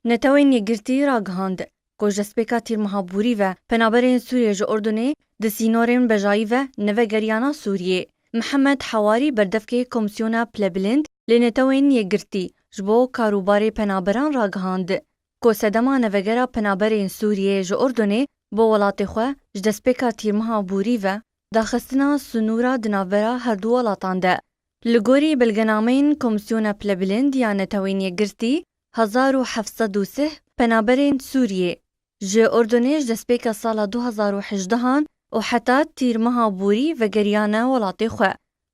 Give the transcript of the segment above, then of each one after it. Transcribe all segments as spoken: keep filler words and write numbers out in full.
Netewên Yekgirtî ragihand ku ji destpêka tîrmeha borî ve penaberên Sûriyê ji Urdunê di sînorên bejayî ve nevegeriyana Sûriyê. Mihemed Hewarî berdevkê Komîsyona Pilebilind li Netewên Yekgirtî ji bo Karûbarê Penaberan ragihand ku sedema nevegera penaberên Sûriyê ji Urdunê bo welatê xwe ji destpêka tîrmeha borî ve daxistina sinûra di navbera herdu welatan de. Li gorî belgenameyên Komîsyona Pilebilind ya Netewên Yekgirtî, hezar û heft sed û sih penaberên Sûriyê ji Urdunê ji destpêka sala du hezar û hejdehan û heta tîrmeha borî vegeriyane welatê xwe.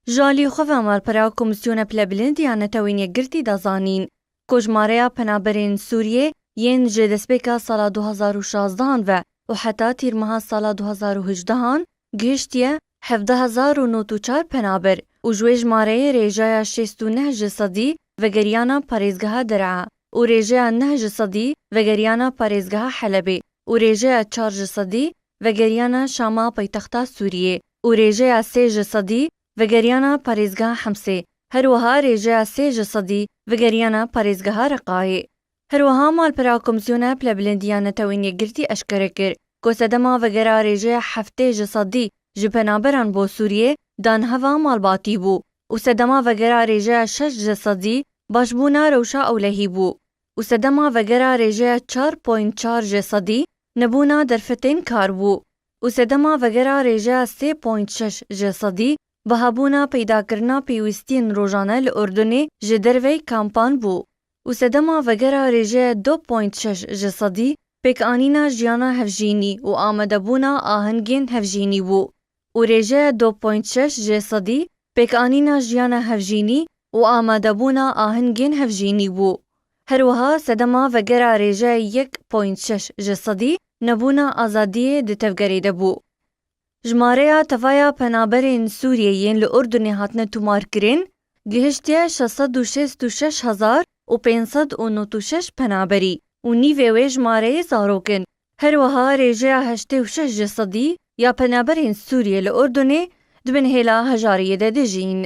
Ji alî xwe ve malpera Komîsyona Pilebilind ya Netewên Yekgirtî da zanîn ku jimareya penaberên Sûriyê yên ji destpêka sala du hezar û şazdehan ve û heta tîrmeha sala du hezar û hejdehan gihiştiye hevdeh hezar û nod û çar penaber û ji wê jimareyê rêjeya şêst û neh ji sedî vegeriyana parêzgeha Der'a û rêjeya neh ji sedî vegeriyana parêzgeha Helebê û rêjeya çar ji sedî vegeriyana Şama paytexta Sûriyê û rêjeya sê ji sedî vegeriyana parêzgeha Hemsê, her wiha rêjeya sê ji sedî vegeriyana parêzgeha Reqayê. Her wiha malpera Komîsyona Pilebilind ya Netewên Yekgirtî eşkere kir ku sedema vegera rêjeya heftê ji sedî ji penaberan bo Sûriyê dan heva malbatî bû û sedema vegera rêjeya şeş ji sedî başbûna rewşa ewlehî bû û sedema vegera rêjeya çar point çar ji sedî nebûna derfetên kar bû û sedema vegera rêjeya sê point şeş ji sedî bihebûna peydakirina pêwîstiyên rojane li Urdunê ji dervey kampan bû û sedema vegera rêjeya du point şeş ji sedî pêkanîna jiyana hevjînî û amadebûna ahengên hevjînî bû û rêjeya du point şeş ji sedî pêkanîna jiyana hevjînî û amadebûna ahengên hevjînî bû. Her wiha sedema vegera rêjeya yek point şeş ji sedî nebûna azadiyê di tevgerê de bû. Jimareya tevaya penaberên Sûriyê yên li Urdunê hatine tomarkirin gihiştiye şeş sed û şêst û şeş hezar û pênc sed û nod û şeş penaberî û nîvê wê jimareyê zarok in. Her wiha rêjeya heştê û şeş ji sedî ya penaberên Sûriyê li Urdunê di bin hêla hejariyê de dijîn.